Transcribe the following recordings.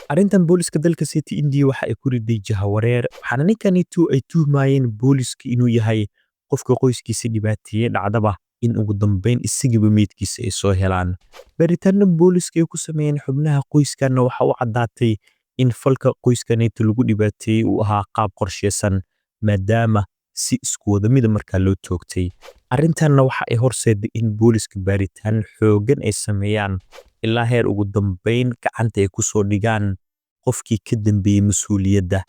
Arrintan booliska dalka City India waxa ay ku riday jahawareer, waxaana ninkanito ay tuhmayeen booliska inuu yahay qofka qoyskiisa dhibaateeyey, dhacdaba in ugu dambeyn isagiiba meydkiisa ay soo helaan. Baaritaano booliska ay ku sameeyeen xubnaha qoyskanna waxa u caddaatay in falka qoyskanito lagu dhibaateeyey uu ahaa qaab qorsheysan, maadaama si isku wada mida markaa loo toogtay. Arrintanna waxa ay horseeday in booliska baaritaan xooggan ay sameeyaan ilaa heer ugu dambeyn gacanta ay ku soo dhigaan qofkii ka dambeeyey mas-uuliyadda.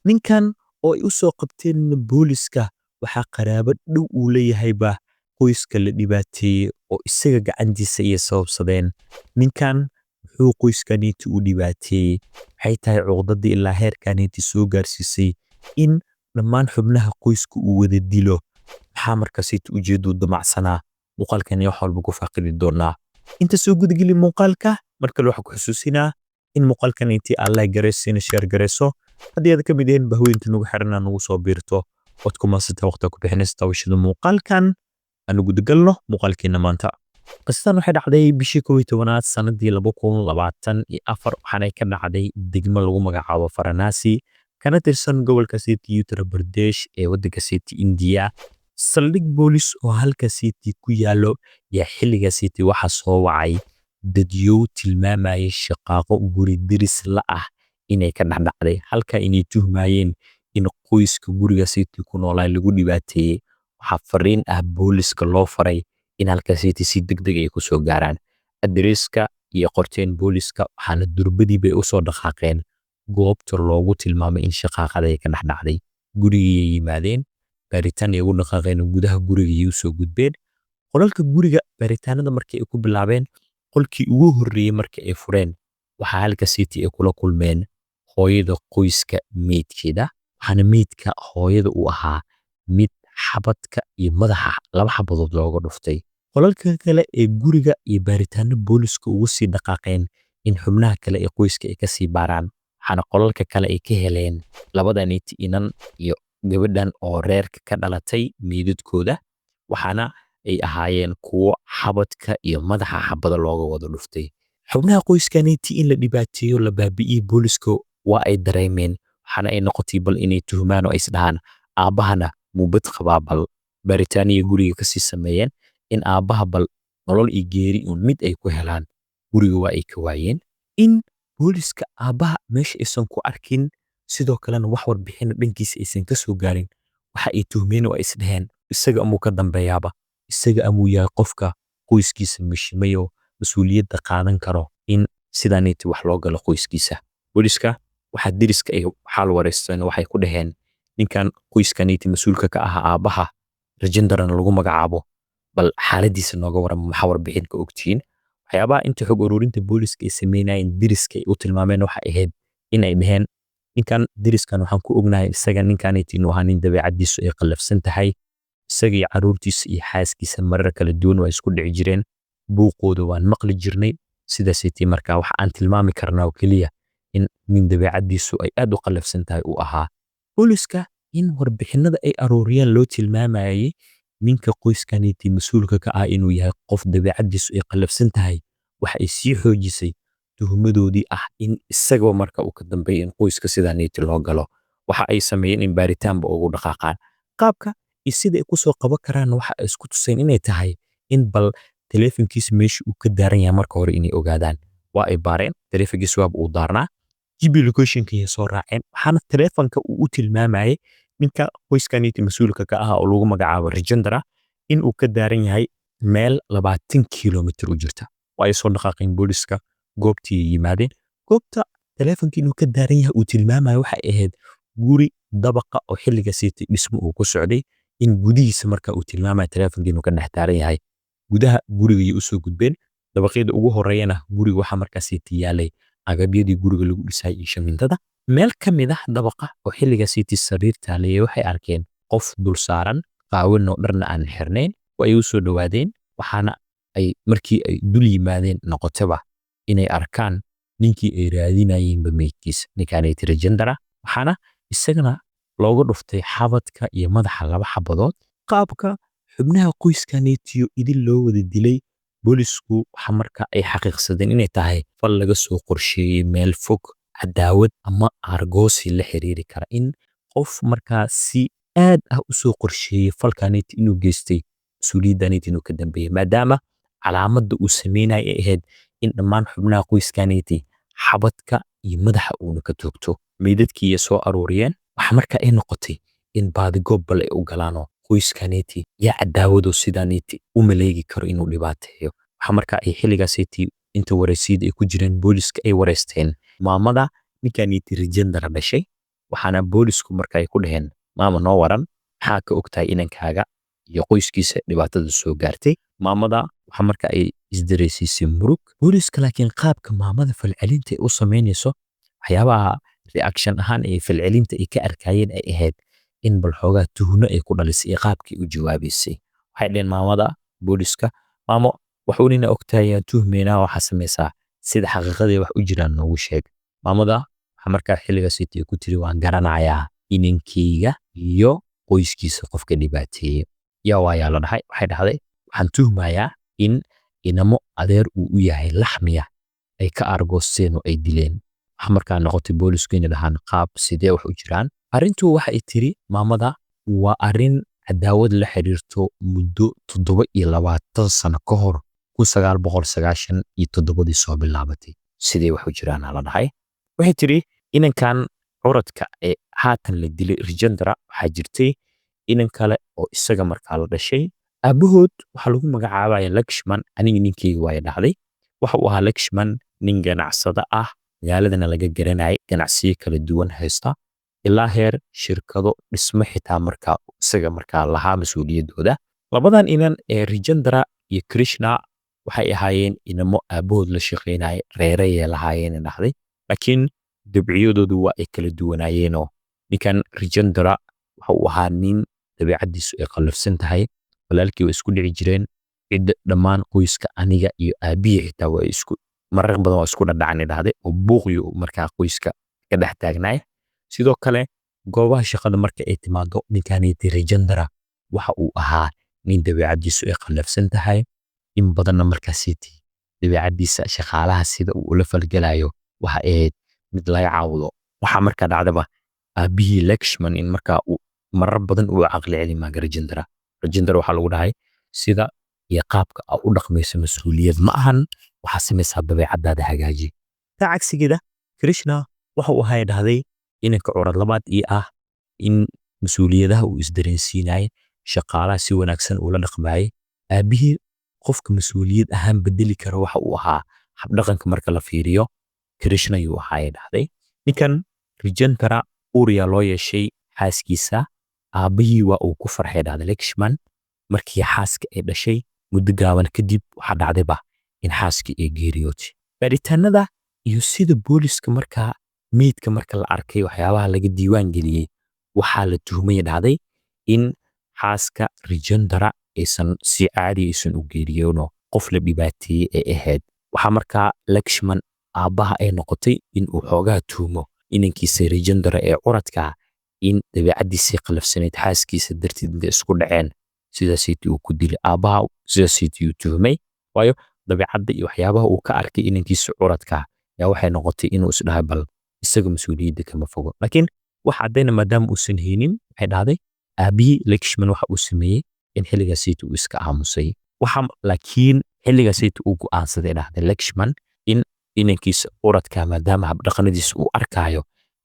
Ninkan oo ay u soo qabteen booliska waxaa qaraabo dhow uu leeyahayba qoyska la dhibaateeyey oo isaga gacantiisa iyo sababsadeen. Ninkan muxuu qoyskaniti u dhibaateeyey? Maxay tahay cuqdadii ilaa heerkaniti soo gaarsiisay in dhammaan xubnaha qoyska uu wada dilo? Maxaa markaasita ujeedu damacsanaa? Muuqaalkan iyo wax walba ku faaqidi doonaa. Inta soo gudageli muuqaalka, mar kale waxaa ku xusuusinaa in muuqaalkan intii aad like garayso, share garayso, haddii aad ka mid yihiin bahweynta nagu xiran nagu soo biirto. Waad ku maasanta waqtiga ku bixinaysa daawashada muuqaalkan. Aanu gudagalno muuqaalkeena maanta. Qisadan waxay dhacday bishii 11aad sanadii 2024, waxaanay ka dhacday degmo lagu magacaabo Varanasi, kana tirsan gobolka City Uttar Pradesh ee waddanka City India. Saldhig boolis oo halka City ku yaallo yaa xilliga City waxaa soo wacay dadyow tilmaamayay shaqaaqo guri deris la ah inay ka dhexdhacday halka, inay tuhmayeen in qoyska guriga City ku noolaa lagu dhibaateeyey. Waxaa fariin ah booliska loo faray in halka City si degdeg ay ku soo gaaraan. Adreeska iyo qorteen booliska, waxaana durbadii bay usoo dhaqaaqeen goobta loogu tilmaamay in shaqaaqada ay ka dhexdhacday. Gurigii ay yimaadeen, baaritaan ay ugu dhaqaaqeen, gudaha guriga u soo gudbeen. Qolalka guriga baaritaanada markii ay ku bilaabeen, qolkii ugu horreeyey markii ay fureen, waxaa halka City ay kula kulmeen hooyada qoyska meydkeeda. Waxaana meydka hooyada uu ahaa mid xabadka iyo madaxa laba xabadood looga dhuftay. Qolalka kale ee guriga iyo baaritaano booliska ugu sii dhaqaaqeen in xubnaha kale ee qoyska ay kasii baaraan, waxaana qolalka kale ay ka heleen labadaniti inan iyo gabadhan oo reerka ka dhalatay meydadkooda, waxaana ay ahaayeen kuwo xabadka iyo madaxa xabada looga wada dhuftay. Xubnaha qoyskaniti in la dhibaateeyo, la baabi'iyey, booliska waa ay dareemeen, waxaana ay noqotay bal inay tuhmaan oo ay isdhahaan aabbahana mubad qabaa. Bal baaritaaniya guriga kasii sameeyeen in aabbaha bal nolol iyo geeri uun mid ay ku helaan. Guriga waa ay ka waayeen. In booliska aabbaha meesha aysan ku arkin, sidoo kalena wax warbixina dhankiisa aysan ka soo gaarin, waxa ay tuhmeen oo ay isdhaheen isaga amuu ka dambeeyaaba, isaga amuu yahay qofka qoyskiisa mishimayo, mas-uuliyadda qaadan karo in sidaaniti wax loo galo qoyskiisa. Booliska waxaa deriska ay xaal wareysteen, waxay ku dhaheen ninkan qoyskaniti mas-uulka ka ahaa, aabbaha Rajendrana lagu magacaabo, bal xaaladiisa nooga warrama, maxaa warbixin ka ogtihiin? Waxyaabaha inta xog ururinta booliska ay sameynayeen deriska ay u tilmaameen waxay ahayd in ay dhaheen ninkan deriskan waxaan ku ognahay isaga ninkaniti inuu ahaa nin dabeecadiisu ay qallafsan tahay. Isaga iyo caruurtiisa iyo xaaskiisa marar kala duwan waa isku dhici jireen, buuqooda waan maqli jirnay. Sidaasaytii markaa waxa aan tilmaami karnaa oo keliya in nin dabeecadiisu ay aad u qallafsan tahay uu ahaa. Booliska in warbixinada ay aruuriyeen loo tilmaamayay ninka qoyskaniti mas-uulka ka ah inuu yahay qof dabeecadiisu ay qallafsan tahay, waxa ay sii xoojisay tuhmadoodii ah in isagoo marka uu ka dambeeyay in qoyska sidaaniti loo galo. Waxa ay sameeyeen in baaritaanba ugu dhaqaaqaan qaabka iyo sida ay kusoo qaban karaan. Waxa ay isku tuseen inay tahay in bal taleefankiisa meesha uu ka daaran yahay marka hore inay ogaadaan. Waa ay baareen, taleefankiisa waaba uu daarnaa. GPS locationka soo raaceen, waxaana taleefanka uu u tilmaamayay ninka qoyskaniti mas-uulka ka ah oo lagu magacaabo Rajendra in uu ka daaran yahay meel 20 kilomitir u jirta. Waa ay soo dhaqaaqeen booliska, goobtii ay yimaadeen. Goobta taleefanka inuu ka daaran yahay uu tilmaamayo waxay ahayd guri dabaqa oo xilliga siiti dhismo uu ku socday, in gudihiisa marka uu tilmaamayo taleefanka inuu ka dhex daaran yahay. Gudaha guriga ayay usoo gudbeen. Dabaqyada ugu horeeyana guriga waxaa markaasiiti yaalay agabyadii guriga lagu dhisay iyo shamiintada. Meel ka mid ah dabaqa oo xilliga siiti sariir taalayay waxay arkeen qof dul saaran, qaawan oo dharna aan xirnayn. Waa ay u soo dhowaadeen, waxaana ay markii ay dul yimaadeen noqotaba inay arkaan ninkii ay raadinayeenba meydkiisa, ninkaaniti Rajendra. Waxaana isagana looga dhuftay xabadka iyo madaxa laba xabadood. Qaabka xubnaha qoyskanetiyo idin loo wada dilay, boolisku waxa marka ay xaqiiqsadeen inay tahay fal laga soo qorsheeyey meel fog. cadaawad ama aargoosi la xiriiri kara, in qof markaa si aad ah u soo qorsheeyey falkaneeti inuu geystay, mas-uuliyaddaneeti inuu ka dambeeyey, maadaama calaamadda uu sameynaya ay ahayd in dhammaan xubnaha qoyskaneeti xabadka iyo madaxa uuna ka toogto. Meydadkii ay soo aruuriyeen, waxa markaa ay noqotay in baadigoob bal ay u galaanoo qoyskaneeti yaa cadaawadoo sidaneeti u maleegi karo inuu dhibaateeyo. Waxa markaa ay xilligaaseti inta wareysiyada ay ku jireen booliska ay wareysteen maamada ninkaneeti Rajendra dhashay. Waxaana boolisku marka ay ku dhaheen, "Maama, noo waran, maxaa ka ogtahay inankaaga iyo qoyskiisa dhibaatada soo gaartay?" Maamada waxa marka ay isdareysiisay murug booliska, laakiin qaabka maamada falcelinta ay u samaynayso, waxyaabaha reaction ahaan ee falcelinta ay ka arkayeen ay ahayd in bal xoogaa tuhno ay ku dhalisay iyo qaabkii u jawaabaysay. Waxay dhaheen maamada booliska, "Maamo, waxuun ina ogtahay ayaan tuhmaynaa, waxaa samaysaa sida xaqiiqadii wax u jiraan noogu sheeg." Maamada waxa markaa xilligaas ay ku tiri, "Waan garanayaa inankeyga iyo qoyskiisa qofka dhibaateeyey." "Yaa waayaa?" la dhahay. Waxay dhahday, "Waxaan tuhmayaa in inamo adeer uu u yahay Laxmiya ay ka aargoosteen oo ay dileen." Waxa markaa noqotay boolisku inay dhahaan, "Qaab sidee wax u jiraan arrintu?" Waxa ay tiri maamada, "Waa arrin cadaawad la xiriirto muddo 27 sano ka hor, 1997-dii soo bilaabatay." "Sidee wax u jiraan?" la dhahay. Waxay tiri, "Inankan curadka ee haatan la dilay, Rajendra, waxaa jirtay inan kale oo isaga markaa la dhashay. Aabahood waxaa lagu magacaabaya Lakshman, aniga ninkeyga waaya," dhahday. "Waxa uu ahaa Lakshman nin ganacsado ah, magaaladana laga garanayay, ganacsiyo kala duwan haysta, ilaa heer shirkado dhismo xitaa markaa isaga markaa lahaa mas-uuliyaddooda. Labadan inan ee Rajendra iyo Krishna waxay ahaayeen inamo aabahood la shaqaynaya, reerayay lahaayeen," dhahday. "Laakiin dabciyadoodu waa ay kala duwanaayeenoo ninkan Rajendra waxa uu ahaa nin dabeecaddiisu ay qallafsan tahay. Walaalkii waa isku dhici jireen, cidda dhammaan qoyska, aniga iyo aabihii xitaa waa isku marar badan waa isku dhadhacan," dhahday, oo buuqyu markaa qoyska ka dhex taagnaay. "Sidoo kale goobaha shaqada marka ay timaado, ninkaniti Rajendra waxa uu ahaa nin dabeecaddiisu ay qallafsan tahay, in badanna markaasiti dabeecaddiisa shaqaalaha sida uu ula falgelayo waxa ahayd mid laga caawdo. Waxaa markaa dhacdaba aabihii Lakshman in markaa uu marar badan uu caqli celi maaga Rajendra. Rajendra waxaa lagu dhahay, sida iyo qaabka aa u dhaqmayso mas-uuliyad ma ahan, waxaa samaysaa dabeecadaada hagaaji. Taa cagsigeeda Krishna waxa uu ahay," dhahday, "inanka curad labaad ii ah, in mas-uuliyadaha uu isdareensiinayay, shaqaalaha si wanaagsan ula dhaqmayay. Aabihii qofka mas-uuliyad ahaan bedeli kara waxa uu ahaa, habdhaqanka marka la fiiriyo, Krishna yuu ahaayay," dhahday. "Ninkan Rajendra uur yaa loo yeeshay xaaskiisa. Aabbihii waa uu ku farxay," dhahday Lakshman. "Markii xaaska ay dhashay muddo gaaban kadib, waxaa dhacdayba in xaaskii ay geeriyootay. Baaritaanada iyo sida booliska markaa meydka marka la arkay waxyaabaha laga diiwaan geliyey, waxaa la tuhmay," dhahday, "in xaaska Rajendra aysan si caadi aysan u geeriyoono, qof la dhibaateeyey ay ahayd. Waxaa markaa Lakshman aabbaha ay noqotay in uu xoogaa tuhmo inankiisa Rajendra ee curadka, in dabeecaddiisii qallafsanayd xaaskiisa darteed intay isku dhaceen sidaasaytii uu ku dilay. Aabbaha sidaasaytii uu tuhmay, waayo dabeecadda iyo waxyaabaha uu ka arkay inankiisa curadka yaa waxay noqotay inuu isdhahay bal isaga mas-uuliyadda kama fogo. Laakiin wax caddayna maadaama uusan haynin," waxay dhahday, "aabihii Lakshman waxa uu sameeyey in xilligaasaytii uu iska aamusay. Waxa laakiin xilligaasaytii uu go'aansaday," dhahday Lakshman, "in inankiisa curadka, maadaama habdhaqanadiisa uu arkaayo,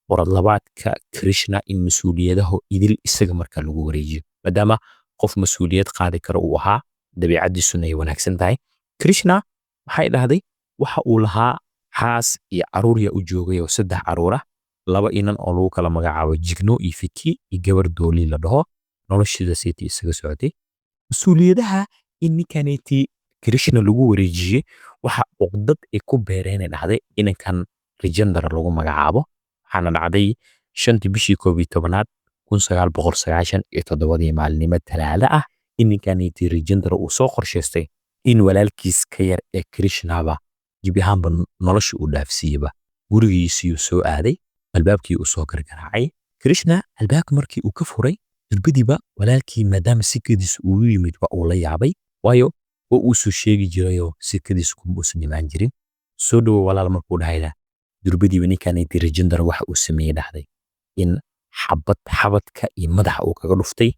curad labaadka Krishna, in mas-uuliyadaha idil isaga marka lagu wareejiyo, maadaama qof mas-uuliyad qaadi karo uu ahaa, dabeecaddiisuna ay wanaagsan tahay. Krishna," waxay dhahday, "waxa uu lahaa xaas iyo caruur yaa u joogay, oo saddex caruur ah, laba inan oo lagu kala magacaabo Jigno iyo Fiki, iyo gabar Dooli la dhaho. Noloshidaasaytii isaga socotay. Mas-uuliyadaha in ninkaneyti Krishna lagu wareejiyey waxa cuqdad ay ku beereenay," dhahday, "inankan Rajendra lagu magacaabo. Waxaana dhacday 5-tii bishii 11-aad 1997-dii, maalinimo Talaada ah, in ninkaneyti Rajendra uu soo qorshaystay in walaalkiis ka yar ee Krishnaba gebi ahaanba nolosha uu dhaafsiiyeba. Gurigiisiyuu soo aaday, albaabkii uu soo gargaraacay. Krishna albaabka markii uu ka furay durbadiiba walaalkii, maadaama sikadiisa uu yimid, waa uu la yaabay, waayo waa uu soo sheegi jirayoo sikadiisa kuma uusan imaan jirin. Soo dhowo walaal, markuu dhahayna, Durbadiiba ninkaniti Rajendra waxa uu sameeyey dhahday in xabad xabadka iyo madaxa uu kaga dhuftay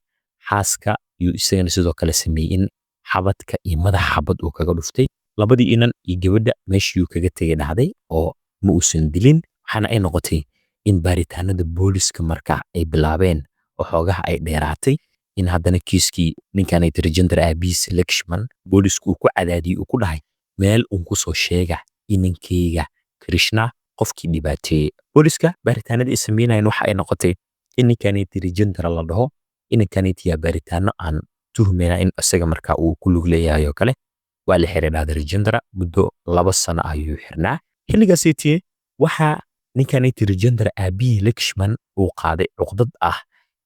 xaaska, iyo isagana sidoo kale sameeyey in xabadka iyo madaxa xabad uu kaga dhuftay. Labadii inan iyo gabadha meeshii kaga tegay dhahday oo ma uusan dilin. Waxaana ay noqotay in baaritaanada booliska marka ay bilaabeen oo xoogaha ay dheeraatay, in haddana kiiskii ninkaniti Rajendra aabihiis Lakshman boolisku uu ku cadaadiyey, uu ku dhahay: "Meel uun kusoo sheega inankeyga Krishna qofkii dhibaateeyey." Booliska baaritaanadii ay sameynayeen waxa ay noqotay in ninkaniti Rajendra la dhaho inankaniti yaa baaritaano aan tuhmayna in isaga marka uu ku lug leeyahay oo kale. Waa la xiray dhahday Rajendra, muddo 2 sano ayuu xirnaa. Xilligaasiti waxaa ninkaniti Rajendra aabihii Lakshman uu qaaday cuqdad ah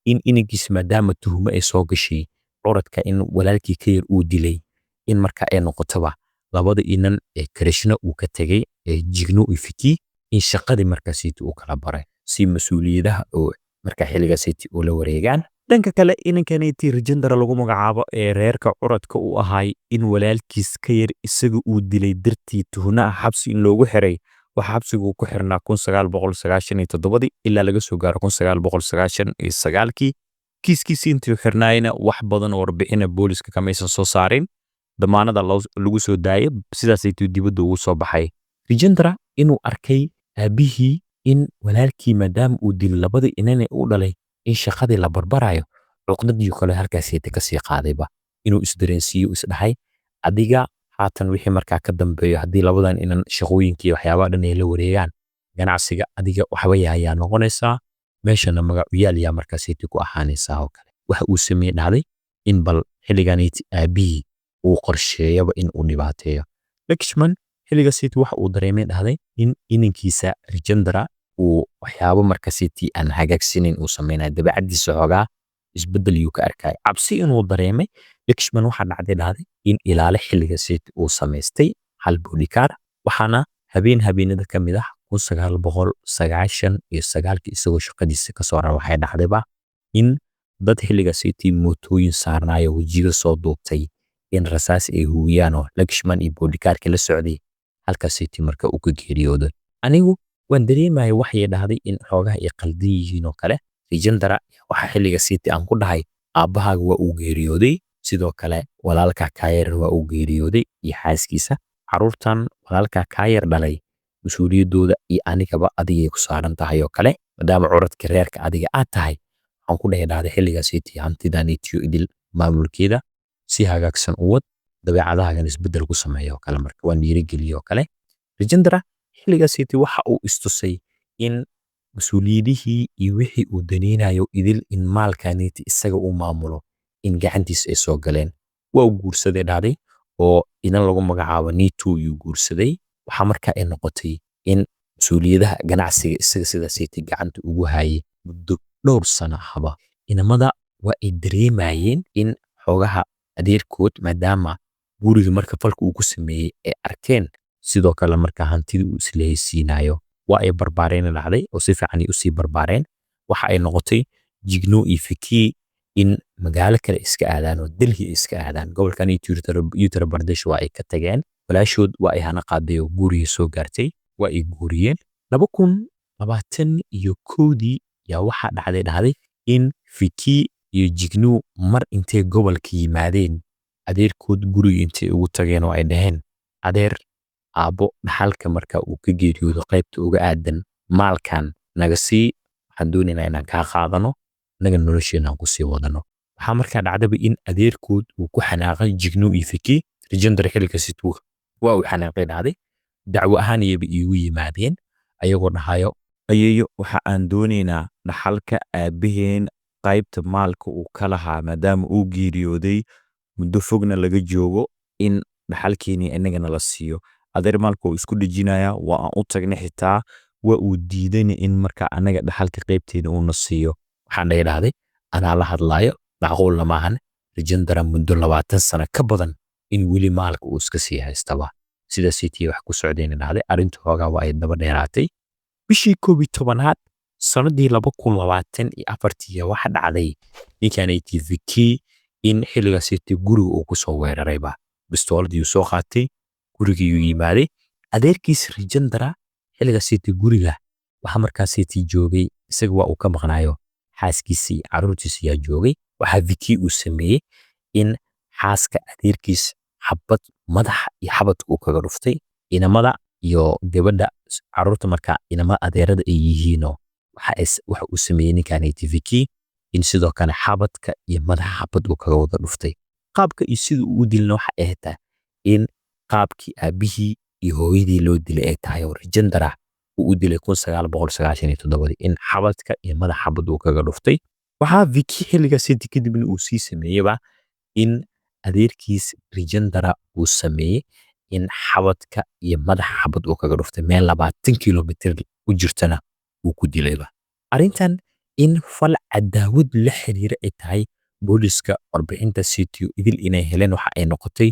in inankiisa, maadaama tuhmo ay soo gashay curadka in walaalkii ka yar uu dilay, in marka ay noqotoba labada inan ee Krishna uu ka tegay ee Jignu iyo Fiki in shaqadii markaasiti uu kala baray si mas-uuliyadaha oo marka xilligaasiti ula wareegaan. Dhanka kale, inankaniti Rajendra lagu magacaabo ee reerka curadka u ahay in walaalkiis ka yar isaga uu dilay dartii tuhnaha xabsi in loogu xiray, waxa xabsigu uu ku xirnaa 1997-dii ilaa laga soo gaaro 1999-kii. Kiiskiisii intii xirnaayna wax badan oo warbixina booliska kamaysan soo saarin, damaanada lagu soo daayay, sidaasaytuu dibadda ugu soo baxay. Rajendra inuu arkay aabihii in walaalkii maadaama uu dilay labada inane uu dhalay in shaqadii la barbarayo, cuqdadii kale halkaasayta kasii qaadayba, inuu isdareensiiyo, isdhahay: "Adiga haatan wixii markaa ka dambeeyo, haddii labadan inan shaqooyinkii waxyaabaha dhan ay la wareegaan ganacsiga, adiga waxba ayaa noqonaysaa, meeshana magacuyaal yaa markaasayta ku ahaanaysaa" oo kale. Waxa uu sameeyey dhahday in bal xilliganiti aabihii uu qorsheeyaba in uu dhibaateeyo. Lakshman xilligaasiti waxa uu dareemay dhahday in inankiisa Rajendra uu waxyaabo markaasiti aan hagaagsanayn uu sameynayo, dabeecadiisa xoogaa isbedel yuu ka arkay, cabsi inuu dareemay Lakshman. Waxaa dhacday dhahday in ilaale xilligaasiti uu samaystay hal bodyguard. Waxaana habeen habeenada ka mid ah 1999-kii isagoo shaqadiisa kasoo rara, waxay dhacdayba in dad xilligaasiti mootooyin saarnaayo wejiga soo duubtay in rasaas ay huwiyaan oo Lakshman iyo bodyguardka la socday halkaasiti marka uu ka geeriyoodo. "Anigu waan dareemaya," waxay dhahday, "in xoogaha ay qaldan yihiin oo kale. Rajendra waxa xilliga siti aan ku dhahay: 'Aabbahaaga waa uu geeriyooday, sidoo kale walaalkaa kaayar waa uu geeriyooday iyo xaaskiisa. Carruurtan walaalkaa kaayar dhalay mas-uuliyaddooda iyo anigaba adigay ku saaran tahay oo kale, maadaama curadka reerka adiga aad tahay.' Waxaan ku dhahay," dhahday, "xilligaasiti hantidanitiyo idil maamulkeeda si hagaagsan u wad, dabeecadahaagan isbeddel ku sameeya oo kale." Marka waan dhiirigeliye oo kale. Rajendra xilligaasiti waxa uu istusay in mas-uuliyadihii iyo wixii uu daneynayo idil in maalkaniti isaga uu maamulo in gacantiisa ay soo galeen. Waa uu guursaday dhahday oo inan lagu magacaabo Nito yuu guursaday. Waxaa markaa ay noqotay in mas-uuliyadaha ganacsiga isaga sidaasayta gacanta ugu hayay muddo dhowr sano ahba. Inamada waa ay dareemayeen in xoogaha adeerkood, maadaama guriga marka falka uu ku sameeyey ay arkeen, sidoo kale marka hantidii uu islehaysiinayo. Waa ay barbaareen dhacday oo si fiican ay usii barbaareen. Waxa ay noqotay Jigno iyo Fikii in magaalo kale iska aadaan oo Delhi ay iska aadaan. Gobolkan Uttar Pradesh waa ay ka tageen. Walaashood waa ay hana qaaday oo gurigii soo gaartay, waa ay guuriyeen. 2021-dii yaa waxaa dhacday in Fiki iyo Jignu mar intay gobolka yimaadeen adeerkood guriga intay ugu tageen oo ay dhaheen: "Adeer, aabbo dhaxalka marka uu ka geeriyoodo qaybta uga aadan maalkan naga sii, waxaan doonaynaa inaan kaa qaadano, innaga nolosheena aan kusii wadano." Waxaa markaa dhacdaba in adeerkood uu ku xanaaqay Jignu iyo Fiki. Rajendra xilligaasi waa uu xanaaqay dhacday. Dacwo ahaan iyaba iigu yimaadeen ayagoo dhahayo: "Ayeeyo, waxa aan doonaynaa dhaxalka aabbaheen qaybta maalka uu ka lahaa, maadaama uu geeriyooday muddo fogna laga joogo, in dhaxalkeeni innagana la siiyo. Adeer maalka uu isku dhejinayaa. Waa aan u tagnay, xitaa waa uu diidayna in marka annaga dhaxalka qaybteena uuna siiyo." Waxaan dhahay dhahday anaa la hadlaayo, macquulna maahan Rajendra muddo 20 sano ka badan in weli maalka uu iska sii haystaba. Sidaasay wax ku socdeen dhahday. Arrintu xoogaa waa ay daba dheeraatay. Bishii 11-aad sanadii 2024-tii waxa dhacday ninkanaytii Viki in xilligaasiti guriga uu kusoo weerarayba. Bistooladii soo qaatay, gurigii uu yimaaday adeerkiis Rajendra. Xilligaasiti guriga waxaa markaasiti joogay, isaga waa uu ka maqnaayo, xaaskiisii iyo carruurtiisa ayaa joogay. Waxaa Viki uu sameeyey in xaaska adeerkiis xabad madaxa iyo xabadka uu kaga dhuftay, inamada iyo gabadha carruurta markaa inama adeerada ay yihiinoo waxa uu sameeyey ninkaniti Viki in sidoo kale xabadka iyo madaxa xabad uu kaga wada dhuftay. Qaabka iyo sida uu u dilna waxa ay tahay in qaabkii aabbihii iyo hooyadii loo dilay ay tahay oo Rajendra uu u dilay 1997-dii, in xabadka iyo madaxa xabad uu kaga dhuftay. Waxaa Viki xilligaasiti kadibna uu sii sameeyeyba in adeerkiis Rajendra uu sameeyey in xabadka iyo madaxa xabad uu kaga dhuftay, meel 20 kilomitir u jirtana uu ku dilayba. Arrintan in fal cadaawad la xiriira ay tahay, booliska warbixinta city idil inay heleen, waxa ay noqotay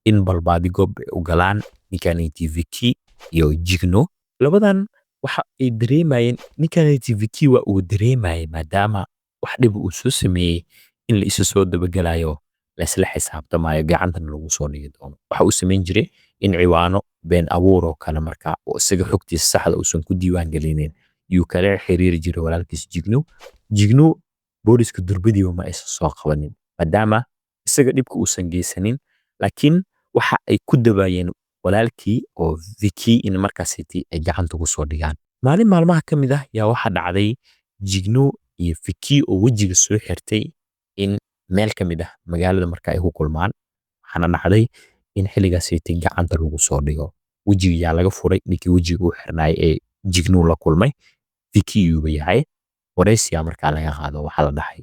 in balbaadigoob ay u galaan ninkaniti Viki iyo Jigno. Labadan waxa ay dareemayeen, ninkaniti Viki waa uu dareemayay maadaama wax dhib uu soo sameeyey in la isa soo dabagalayo, la isla xisaabtamayo, gacantana lagu soo dhigi doono. Waxa uu samayn jiray in ciwaano been abuur oo kale markaa oo isaga xogtiisa saxda uusan ku diiwaan gelinin yuu kala xiriiri jiray walaalkiis Jigno. Jigno booliska durbadiiba ma aysan soo qabanin maadaama isaga dhibka uusan geysanin, laakiin waxa ay ku dabayeen walaalkii oo Viki in markaasiti ay gacanta ku soo dhigaan. Maalin maalmaha ka mid ah yaa waxaa dhacday Jigno iyo Viki oo wejiga soo xirtay in meel ka mid ah magaalada marka ay ku kulmaan. Waxaana dhacday in xilligaasiti gacanta lagu soo dhigo. Wejiga yaa laga furay ninkii wejiga u xirnaay ee Jigno la kulmay, Viki yuuba yahay. Waraysiyaa markaa laga qaado, waxaa la dhahay,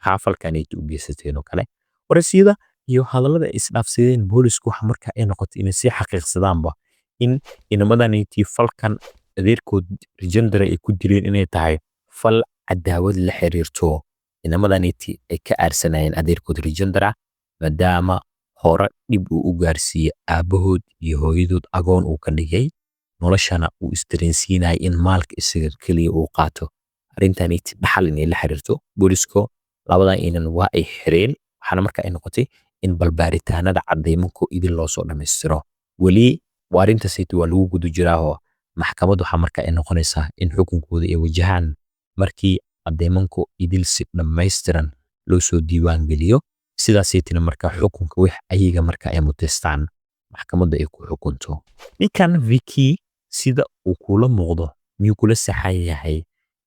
"Maxaa falkanayta u geysateen?" oo kale. Waraysiyada iyo hadallada ay isdhaafsadeen boolisku waxa markaa ay noqotay inay sii xaqiiqsadaanba in inamadanitii falkan adeerkood Rajendra ay ku dileen inay tahay fal cadaawad la xiriirto, inamadanitii ay ka aarsanayeen adeerkood Rajendra maadaama hore dhib uu u gaarsiiyey aabbahood iyo hooyadood, agoon uu ka dhigay, noloshana uu isdareensiinayay in maalka isaga keliya uu qaato. Arrintaniti dhaxal inay la xiriirto, boolisko labadan inan waa ay xireen. Waxaana marka ay noqotay in balbaaritaanada cadeymanko idin loo soo dhammaystiro. Weli waa arrintaasiti waa lagu guda jiraahoo maxkamad waxaa marka ay noqonaysaa in xukunkooda ay wajahaan markii cadeymanko idil si dhammaystiran loo soo diiwaan geliyo, sidaasaytina marka xukunka wix ayaga marka ay muteystaan maxkamadda ay ku xukunto. Ninkan Viki sida uu kula muuqdo, miyuu kula saxan yahay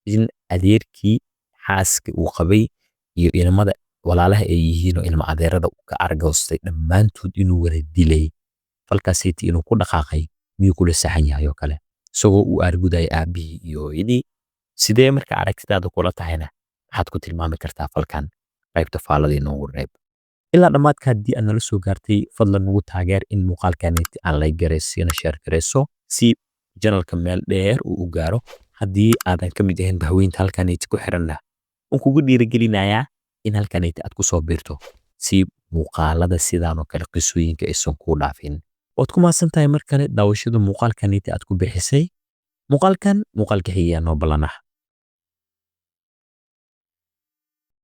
in adeerkii, xaaska uu qabay iyo inamada walaalaha ay yihiin oo ilma adeerada uu ka argoostay dhammaantood inuu wada dilay? Falkaasiti inuu ku dhaqaaqay miyuu kula saxan yahay oo kale, isagoo uu aargudayay aabbihii iyo hooyadii? Sidee marka aragtidaada kula tahayna, maxaad ku tilmaami kartaa falkan? Qaybta faalada inoogu reeb. Ilaa dhammaadka haddii aad nala soo gaartay, fadlan nagu taageer in muuqaalkaniti aan like garaysiina, share garayso si channelka meel dheer uu u gaaro. Haddii aadan ka mid ahayn bahweynta halkaniti ku xiranna, waan kugu dhiirigelinayaa in halkaniti aad ku soo biirto si muuqaalada sidaan oo kale qisooyinka aysan kuu dhaafin. Waad ku mahadsan tahay mar kale daawashada muuqaalkaniti aad ku bixisay. Muuqaalkan muuqaalka xigayaa noo ballanah.